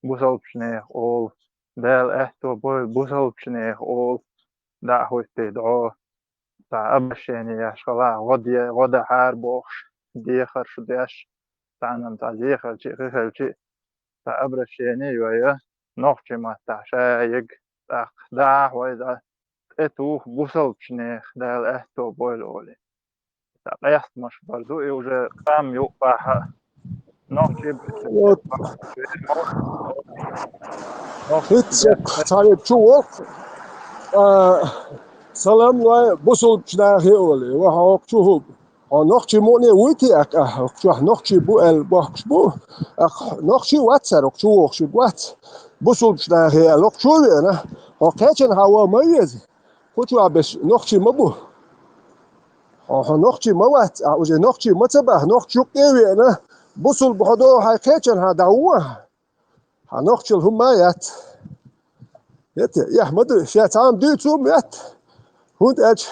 бусалбачу нехан олу, Дала аьтто бойла бусалбачу нехан олу, дӀа а хӀуьттий дӀо, цхьа обращение еш хилахь, гӀо де-, гӀо дахьара бохуш, дехар шу деш, цхьанна цхьа дехарчий, хи хилчий, цхьа обращение йой, нохчийн маттахь ша яга, тӀаккха дахьа вай дӀа, тӀе туху бусалбачу нехан, Дала аьтто бойла олий. Ца къестамаш бар ду, и уже къам юкъахьа. Нохчий Вот. ХӀинца цхьаьна чу воккху, а, салам лой бусалбачу нахе олий, ва хьо хӀокху чу хӀума. Хьо нохчий мукъане вуй те аьлла, хӀокху чохь нохчий бу аьлла бохкуш бу. Ахь нохчий вац цара, хӀокху чу вогӀуш верг вац. Бусалбачу нахе аьлла, хӀокху чу а веана. Хьо кхечанхьа ван ма веза. Кху чохь берш нохчий ма бу. Хьо, хьо нохчий ма вац, ахь уже нохчий ма ца баха, нохчий юккъе а веана, бусалба хьо догӀу хьайн кхечанхьа дӀавон ахьа. Хьан нохчалла хӀумма а яц. ХӀета, эхь ма ду, ша цхьамма дуьйцу а моьтту. ХӀунда аьлча,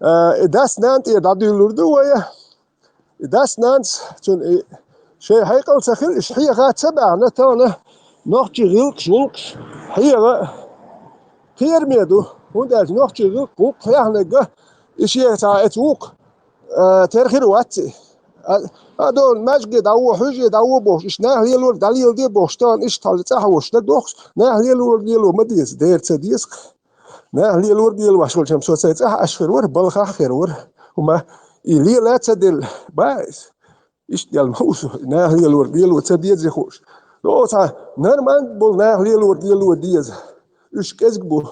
а, и дас-нана тӀера дӀадуьйлалур ду вай. И дас-нанас цунна и шайн хьекъал ца хилла, иша хьеха ца баьхна, тахана нохчийн гӀиллакхаш, гӀуллакхаш хьеха а кхераме ду. ХӀунда аьлча нохчийн гӀиллакх, гӀуллакх хьехнарг а, и шен цхьа эца вукху, а, тера хир вац и. А, а, дона маьжге дӀавон, хьуьже дӀавон бохуш, иша нах лелорг дӀалеладе бохуш, тахана иштта хьал цӀахь а волуш дагадохуш, нах лелорг лело ма деза, дера ца деза. Нах лелорг лелош волчам со сайн цӀахь Ӏаш хир вара, балхахь а хир вара. ХӀума и лела а ца делла, ба иза. Иштта дел ма ву со, нах лелорг лело ца деза хууш. Но цхьа нормально болу нах лелорг лело деза. Уьш кӀезиг бу.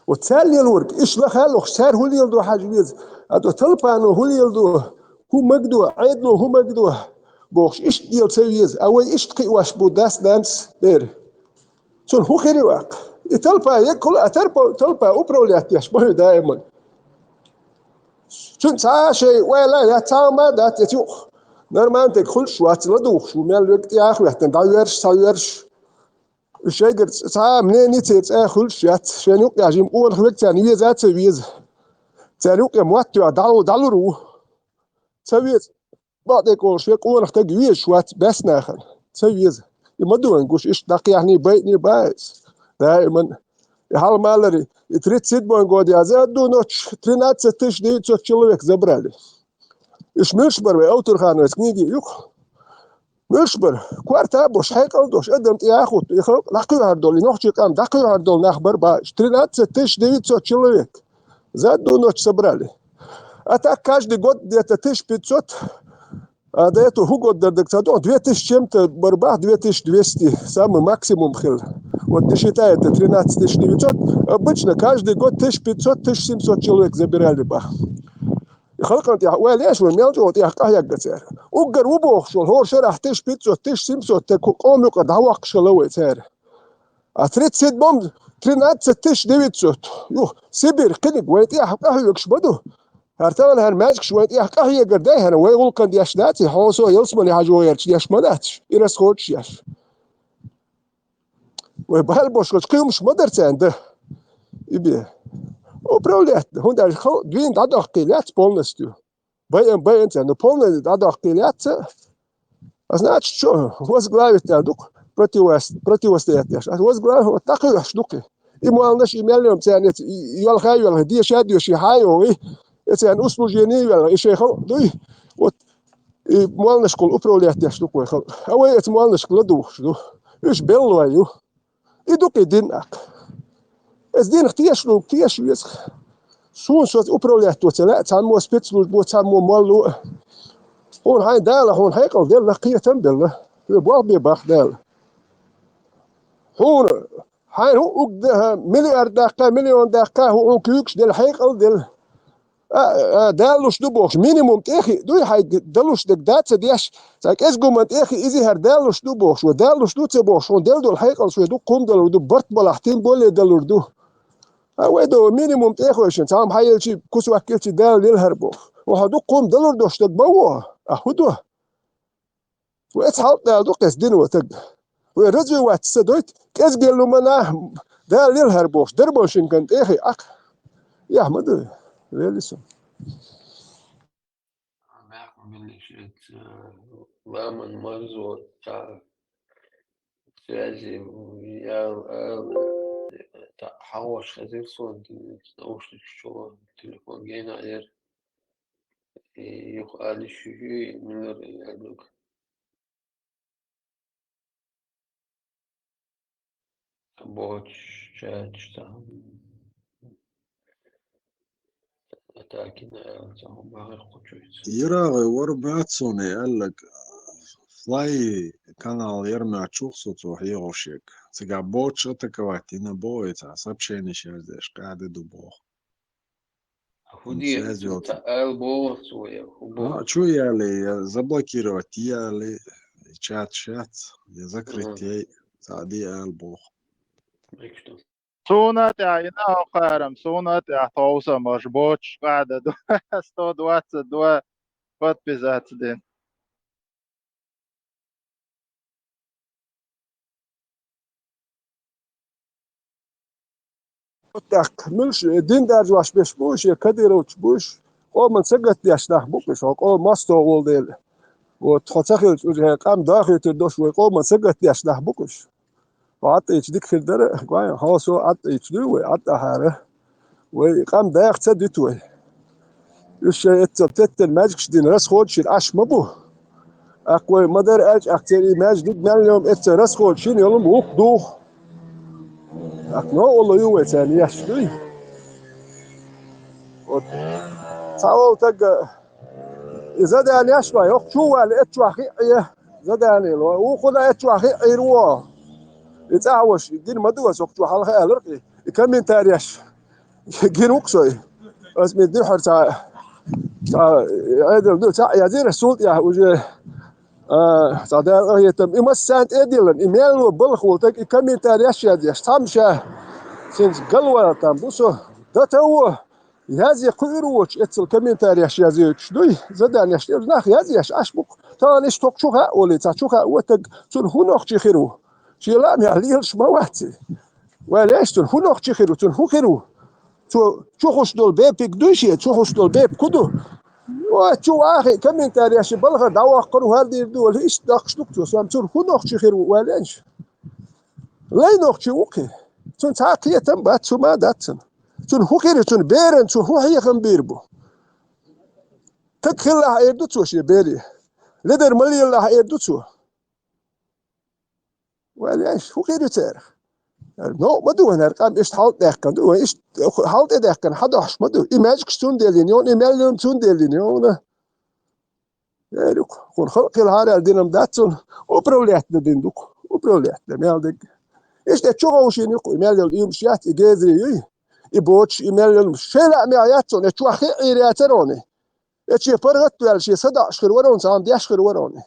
Вот цара лелорг, иша лаха а лохуш, цара хӀун леладо хьажа веза. А то талпано хӀун леладо, хӀун магадо, Ӏедало хӀун магадо бохуш, иштта лела ца веза. А вай иштта кхиош бу дас-нанас бер. Цунна хӀун хир ю аккха? И талпа еггахула, а тарпа-, талпа управлять деш ма ю даиман. Цуьнан цхьа а шайн ойла а яц, цхьа а ма дац, эца юкъа нормально дерг хуьлуш вац, ладугӀуш ву, мел верг тӀе а хӀоьттина, дӀайоьрзуш, схьайоьрзуш. Уьш шайгара цхьа а мнение церан цӀа хуьлуш яц, шайна юкъа жима къонах верг царна веза а ца веза. Царна юкъе мотт тоьхна дӀа-, дӀалур ву. Ца веза. Бакъдерг олуш, вай къонах стаг везаш вац баьсса нахана. Ца веза. И ма ду вайн гуш, иштта дӀакхехьний, байъний бац. Даиман. И хьалха ма аллара, и тридцать седьмой год яз а ду ночь, тринадцать тысяч девятьсот человек забрали. Уьш муьлш бара вай Автурхановец книги юкъа? Муьлш бара? Корта а бош, хьекъал а дош, адам тӀе а хӀутту, и халкъ дӀакхоьхьур долу, и нохчийн къам дӀакхоьхьур долу нах бара баьш. Тринадцать тысяч девятьсот человек. За одну ночь собрали. А так каждый год где-то тысяча пятьсот, а до этого хӀун год дара дага ца догӀу, две тысячи чем-то бара бах, две тысячи двести, самый максимум хилла. Вот не считая это тринадцать тысяч девятьсот, обычно каждый год тысяча пятьсот, тысяча семьсот человек забирали бах. И халкъана тӀехь ойла еш вай, мел чӀогӀа тӀехь къахьегна цара. Уггар ву бохуш волу, хӀора шарахь тысяча пятьсот, тысяча семьсот таг къоман юкъара дӀавоккхуш хилла вай цара. А тридцать седьмом тринадцать тысяч девятьсот. Юха, Сибирь, кхиниг вайн тӀехь къахьоьгуш ма ду. ХӀара тахана хӀара маьжгаш вайн тӀехь къахьегар дай хӀара, вай гӀуллакхан деш дац, и хьо со ялсамане хьажо гӀерташ деш ма дац, и расходаш еш. Вай бала бошхачу кхин хӀумаш ма дара царна дан. И бе. Управлять, хӀунда аьлча хал-, дуьйна дӀадоккхий лаьцна полностью. Байан, байан царна, ну, полностью дӀадоккхий лаьцна. А значит, что, возглавить аьлла ду-кх противос-, противостоять деш. А возглавить, вот дӀакхоьхьуш ду-кх. И молланаш, и мел йолу царна, и, и йоьлхий, йоьлхий, деший, деший, хьан йогӀий, и царна услужение йоьлхий, и шайн халкъ дуй. Вот, и молланашкахула управлять деш ду-кх вай халкъ. А вай эцу молланашка ладугӀуш ду. Уьш беллой ю. И ду-кх и дин аккха. Эцу динах тешаш ву, тешаш веза. Суна соца управлять до ца лаьа, цхьаммо спецслужбо, цхьаммо молло а. Хьуна хьайн Дала хьуна хьекъал делла, кхетам а белла. Хьоьга болх бе баккха Дала. Хьуна, хьайна хӀун угда, миллиард даккха, миллион даккха, хӀу-, хьуна куьйгаш делла, хьекъал делла. А, а, далуш ду бохуш, минимум тӀехиъ дуй хьайга далуш дерг да ца деш, цхьа кӀезиг хӀуманна тӀехиъ иза хӀара далуш ду бохуш, ва далуш ду ца бохуш, хьуна делла долу хьекъал шоай дукха хӀума далур ду, барт балахь тин боле далур ду. А вай до минимум тӀехойшина, цхьамма хьаелчи, кусок килчи Дала лелхьар боху. Ва хьо дукха хӀума далур долуш дерг ма ву, а хӀу ду? Вай цхьа хьалдала ду кхес дина ва таг. Вай развиваться ца дойту, кӀезгелла ма нах Дала лелхьар бохуш, дарбан шин кан тӀехи акх. Яхь ма ду, вели со. Мехк миллиш эца ламан марзо цхьа связи ял ал цхьа хьагӀош хезира сон наушникаш чу телефон гена эр. И юха алиш ю миллер эр дог. Боч чачта. Атакина ца багъир кучуйц. Ирагъи вар бацуни аллаг флай канал ярмачух со цо хьегъушек. Цига боч атаковать ина боица сообщение шерзеш къади ду бох. Худия связь йолчу. Ца ал боху цо я, ху боху. А, чу яли, я заблокировать яли, чат шац, я закрыть яй, цади ал боху. Суна тӀаьхьа йина хӀокхарам, суна тӀаьхьа тховсам аша боцуш къаьда ду. Сто двадцать два подписаться дин. ТӀаккха муьлш дин даржош беш бу уьш, я кадировцаш бу уьш, къоман сагатдеш нах бу-кх уьш, хьо къоман мостагӀа волу дела. Вот, хьо ца хилча, уьш хьайн къам дахийтур долуш вай къоман сагатдеш нах бу-кх уьш. Хьо Ӏад тӀаийча дика хир дара, гой, хьо со Ӏад тӀаийча дуй вай, Ӏад тӀахьара. Вай къам даха ца дуьту вай. Уьш шайн эццал теттина маьжгаш дина расходаш йина Ӏаш ма бу. ТӀаккха вай ма-дарра аьлча, тӀаккха церан и маьждиг мел йома эццал расходаш йина йолу вукху духу. ТӀаккха новкъарло ю вай царна еш дуй. Вот. Цхьа волу тагга и заданеш вай, хӀокху чу ваьлла эццу чохь хиъ Ӏе, заданело. Вукхуна эццу чохь хиъ Ӏийр ву. И цӀахь ваша, и гина ма ду аса, хӀокху чу хьалха аьлларх и. И комментареш гина ву-кх со и. Аса ма дуьхьара цхьа, цхьа, Ӏедал ду, цхьаъ язйира, сул тӀехь уже, а, цхьа Дала къахетам. И массарна тӀе а диллина, и мел ву балха волу таг, и комментареш язъеш, цхьамма ша цуьнца галвала там бу со. Дата ву, язъе кхуьур воцуш, эццал комментареш язйойтуш дуй, заданеш тӀе нах язъеш, Ӏаш бу-кх. Тахана иштта хӀокху чу хаьа волий, цхьа чу хаьа ву таг, цунна хӀун нохчий хир ву? Шен лаамехь лелаш ма вац и. Вай леш цунна хӀун нохчий хир ву, цунна хӀун хир ву? Цо чухуш долу бепиг дуй шен, чухуш долу бепиг хӀун ду? Вай чу вахи комментареш балхара дӀаваккхар ву, хӀара дийр ду, вала иштта даккхаш ду-кх цо, сом цунна хӀун нохчий хир ву, вай леш? Лай нохчий ву-кх и. Цунна цхьа а кхетам бац, хӀума дац цунна. Цунна хӀун хир ю, цунна беран цо хӀун хьехам бийр бу? Таг хилла хьаэр ду цо шен бере? Ледар ма лелла хьаэр ду цо? Вай леш, хӀун хир ю церах? Новкъа ма ду вайн хӀара къам, иштта хьал тӀедаьккхина ду, вайн иштта хьал тӀедаьккхина хьан дохьуш ма ду. И маьжгаш цундела йина, и мел йома цундела йина, хӀуна. Эр ю-кх, кхунна халкъ хила хьара аьлла дина-м дац цунна, управлять дан дина ду-кх, управлять дан, мел дерг. Иштта чу гӀовшийна ю-кх, и мел йолу иймаш яц, и гезри юй, и боцуш, и мел йолу шайн лаамехь яц цунна, и чохь хиъ Ӏийр яцара хьуна. И шен паргӀат а ваьлла, шен садоӀуш хир вара хьуна, цхьамма деш хир вара хьуна.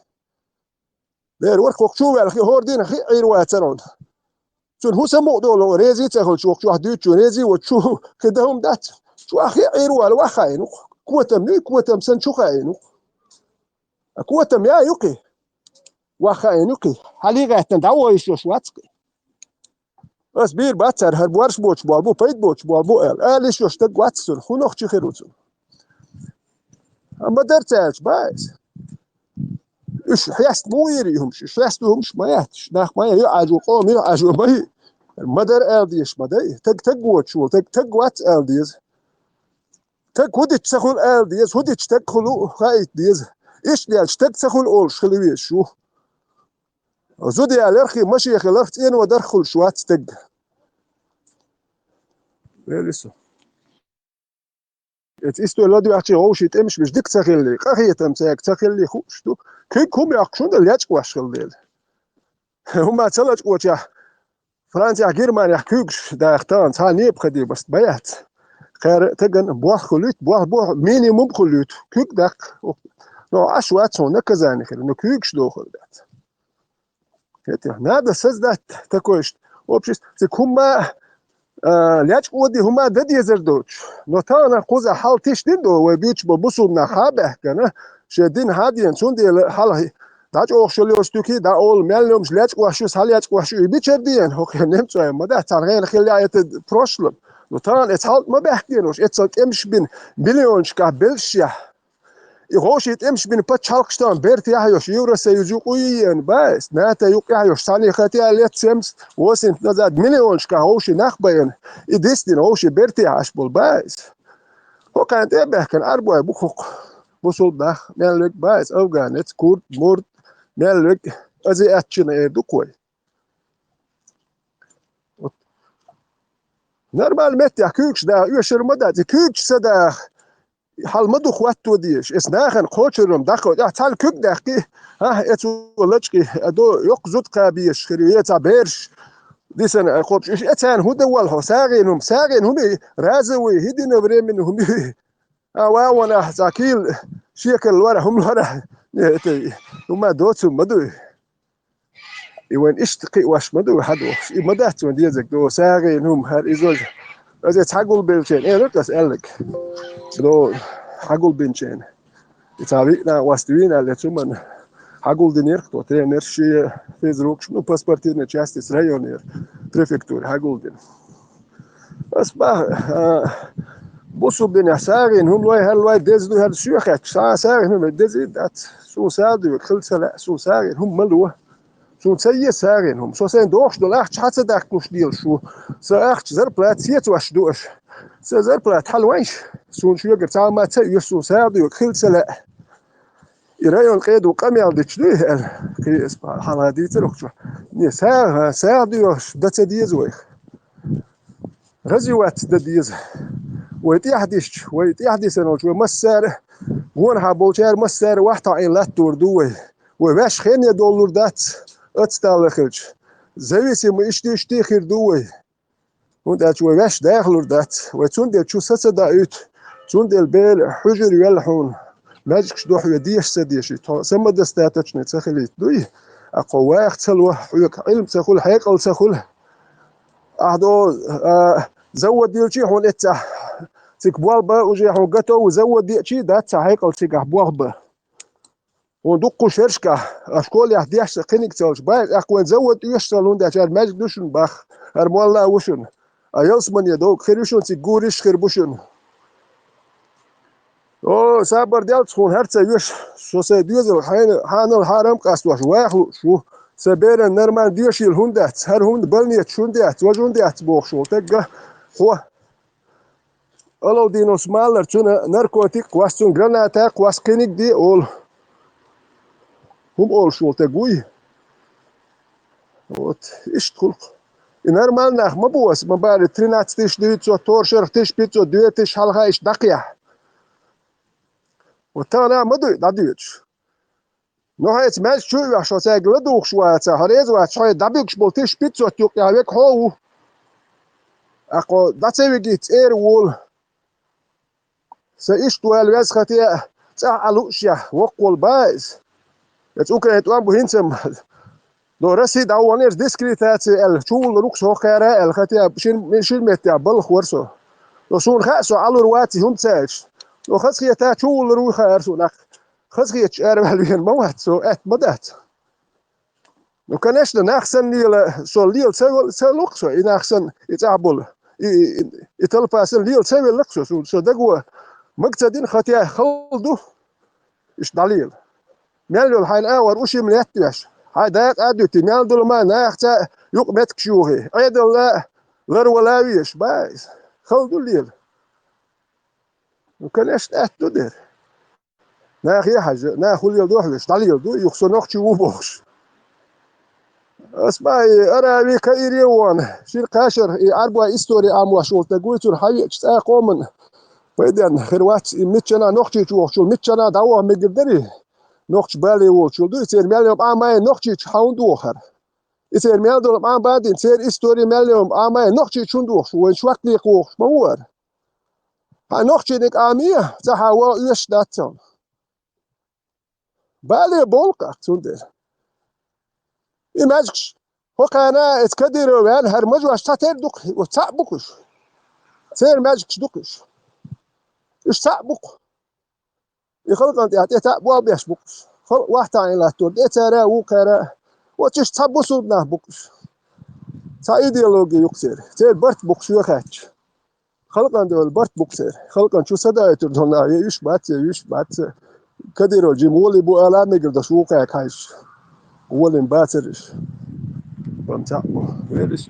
Дера вара хӀокху чу ваьлла, хи хӀора дина хиъ Ӏийр вацара хьуна. Цунна хӀун самукъадолу, реза а ца хилча, вокху чохь дуьйцучо, реза а воцу чу хи дан хӀума дац. Чохь хиъ Ӏийр вала ваха хьайна ву-кх. Котам юй, котам санна чу хаийна ву-кх. А котам я ю-кх и? Ваха хаийна ю-кх и? Хьалий гӀаьттина дӀавоха йиш йолуш вац-кх и. Ас бийр бац цара, хӀара борш боцуш болу бу, пайда боцуш болу бу аьлла. Ала йиш йолуш стаг вац цунна, хӀун нохчий хир ву цунна? Амма ма-дарра ца аьлча, бац. Уьш хьеста муха йийр и хӀумаш? Уьш хьеста хӀумаш ма яц уьш. Нах ма ян, юьхьӀаьржо, къоман юьхьӀаьржо ма йий. Ма-дарра ала дезаш ма дай. Таг таг воцуш волу, таг таг вац ала деза. Таг хӀун дича ца хуьлу ала деза, хӀун дича таг хуьлу хаийта деза. Иштта аьлча, таг ца хуьлу олуш хила везаш ву. Зуда яларх, машен хиларх, цӀено дарх хуьлуш вац стаг. Вели со. Эца истой ладоьгӀчий вовший тӀемаш беш дика ца хилли, къахетам цаьрга ца хилли хууш ду. Кхин хӀума йоккхуш хӀунда лечкъош хила дела? хӀума ца лачкъочехь, Францехь, Германехь куьйгаш даха тахана цхьа а неба хадийбаст баяц. Кхара тагана болх хуьлуьйту, болх боху минимум хуьлуьйту. Куьг даккха. Но Ӏаш вац хьуна наказание хир, но куьйгаш дохур дац. ХӀетте, надо создать такое, что общество, цига хӀумма, а, лечкъо ди хӀумма дан дезар доцуш. Но тахана кхуза хьал тиш дина до, вай буьйцуш бо бусулба нах хьа а баьхкана, шен дин хьа а дена, цундела хьала дӀачӀогӀуш йолу стуьки, дӀа олу, мел йомаш лечкъош ю, схьалечкъош ю, и бичара дена, хӀокхе немцойн ма дац, царна гӀена хилла это прошлом. Но тахана эца хьалт ма баьхкена уьш, эцал тӀемаш бина, миллионашкахь белшехь. И гӀовший тӀемаш бина пачхьалкхаш тахана бертехь йош, Евросоюз юкъа а еана, бац, НАТО юкъехь йош, цхьаьна хати а лет семьдесят, восемьдесят назад миллионашкахь гӀовший нах байина. И дисдина гӀовший бертехь Ӏаш болу, бац. ХӀокхарна тӀе а баьхкина, Ӏарбой бу хӀокху. Бусулба нах, мел вег бац, афганец, курд, мурд, мел вег, азиатчина эр ду кхой. Вот. Нормально меттехь куьйгаш даха оьшур ма дац, и куьйгаш ца даха, хьал ма ду хӀотто дезаш. Эс нахана кхочурам даккха, тӀехь цхьаьна куьг даьккхи, хӀа, эцо лачкъи, а до, йоккха зуда кхаба езаш хир ю, е цхьа бераш дисина, а, кхобуш. Уьш эцарна хӀун дан волла хьо? СагӀина хӀума, сагӀина хӀума и, разовый, единовременно хӀума и. А, ван ванахь цхьа кийла шекар лора, хӀума лора. Не, это, хӀума доцу ма дуй. И вайн иштта кхиош ма ду, хьан дохуш. И ма дац вайн дезаг до, сагӀина хӀума, хӀара иза. Аса цхьа гулбелчен, э, рут ас аьллаг. До, хьан гулбинчен. И цхьа виъна васт вийна ле цуман. Хьан гулдинерх то, тренер, ши физрукш, ну, по спортивной части с районера, префектура, хьан гулдина. Ас бах, а, бусулба динехь сагӀина хӀума лой, хӀара лой, деза ду, хӀара соьхаьчча, сагӀина хӀума деза дац. Суна сагӀа дуьйгу, хила ца лаьа, суна сагӀина хӀума ма ло. Суна ца е сагӀина хӀума. Со сайн дохуш долу ахча хьан ца даккхуш делаш ву. Сан ахча зарплата сецош ду аша. Сан зарплата хьан вайша? Суна шуьгара цхьа а ма ца оьшу, суна сагӀа дуьйгу, хила ца лаьа. И район къеду къамел дича дуй аьлла, кхин ас хьала дийцар охчо. Не, сагӀа, сагӀа доьхуш дан ца деза вайх. Развиваться дан деза. Вай тӀаьхьа дисча, вай тӀаьхьа дисина волчу, вай массара, гонахьа болчара массара вахьтахь Ӏийна латтор ду вай. Вай ваьш хене доллур дац, ацталла хилча. Зависимый иштта-иштта хир ду вай. ХӀунда аьлча вай ваьш дахалур дац. Вай цундела чу са ца даийту. Цундела бер хьуьжар йоьлла хьуна. Маьждигаш дохьаве деша ца деши. Тхо самодостаточный ца хилийта дуй. Аккхо ваха ца ло, хьоьга Ӏилма ца хуьлу, хьекъал ца хуьлу. Ахьа до, а, завод йилчи хьуна эццахь. Цига болх бан, уже хьуна готовый завод деачи, дац цхьа хьекъал цигахь болх бан. Хьуна дуккху шерашкахь, а школехь дешна кхиниг ца луш, бай, аьхка вайн завод оьшуш ца лун даьлча, хӀара маьждиг ду шуна бах, хӀара молла а ву шуна. А ялсамане догу хир ю шуна, цига гуриш хир бу шуна. О, сабар делца хьуна хӀара ца веш, со сайн доьзал хьайна, хьанал хьарам къастош, ваха лууш ву. Сайн беран нормально доьшийла хӀунда дац, хӀара хӀунда больница хӀунда яц, важа хӀунда яц бохуш волу тагга, хьо. Алавдиновс малар, цуьнан наркотик кхосс, цуьнан граната кхосс, кхиниг де олу. ХӀума олуш волу таг вуй? Вот, иштта хуьлу-кх. И нормально нах ма бу аса, ма бали тринадцать тысяч девятьсот, тора шарах тысяча пятьсот, две тысячи хьалха иштта дӀакхехьа. Вот тахана а ма дуй, дӀадоьдуш. Ну, хьайца маьждиг чу а ваьхьаш, хьо цаьрга ладугӀуш ваца, хьо реза вац, хьо дӀабуьгуш болу тысяча пятьсот юккъехь вега хьо а ву. Аккхо дӀа ца вигийта цӀера волу. Сан иштта ваьлла веза хати а, цӀахь Ӏа луъушехь, воккхаволу бан иза. Эца Украин тӀом бу хӀинца-м. До России дӀа а ваханера дискредитация аьлла, чувуллур ву-кх со хӀокхара аьлла, хати а шин, шин меттехь балха вара со. До суна хаьа, со Ӏалур вац и хӀума ца аьлча. До хазахета чувуллур ву хаьара суна. Хазахеташ араваьлла веана ма вац со, аьтта ма дац. Ну, конечно, нах санна лела, со лела ца, ца лу-кх со, и нах санна, и цӀахь болу, и, и, и толпа санна лела ца велла-кх со, со, со даго мага ца дина, хати а хала ду, иштта дӀалела. Мел йолу хьайна агӀор ушим леттавеш, хьайн дакъа а дуьтий, мел долу ма нахаца юкъа меттигаш юхий, Ӏедална ларвала а везаш, бай, хала ду лела. Ну, конечно, аьтта ду дера. Нахе а хьажа, наха хӀун леладо хьоьжуш, дӀалеладо, юха со нохчи ву бохуш. Ас бан и Арави Каире а вахана, шира кхачара и Ӏарбой истори Ӏамош волу таг вуй, цунна хьан веача цкъа а къоман пайденна хир вац, и миччанхьа нохчийчу вохучул, миччанхьа дӀаваха мегар дарий, нохча бале волчул дуй, церан мел йо Ӏамай нохчийчу хьан хӀунда вохара? И церан мел долу Ӏамбадина, церан истори мел йолу Ӏамай нохчий чун дохуш, вайн шортта лекха вохуш ма вара. Хьан нохчийниг Ӏамий, ца хьан ван оьшуш дац цунна. Бале болу кхах цундела. И маьжгаш, хӀокхана эца Кадыров ваьлла, хӀара мажош цхьа тера ду-кх, оцу цхьаъ бу-кх уьш. Церан маьжгаш ду-кх уьш. Уьш цхьаъ бу-кх. И халкъана тӀехь тӀе таӀ болх беш бу-кх уьш. Халкъ вахтахь латтор тӀе цара а, вукхара а. Оцу уьш цхьа бусулба нах бу-кх уьш. Цхьа идеология ю-кх церан. Церан барт бу-кх уьш, йоьхаьчча. Халкъана девлла барт бу-кх церан. Халкъана чу садаийтур долу нах, я уьш бац, я уьш бац. Кадыров жима гӀоле бу ала мегар долуш вукхаьрга хьаьжча. ГӀоле бацара уьш. Бан цхьаъ бу. Вер уьш.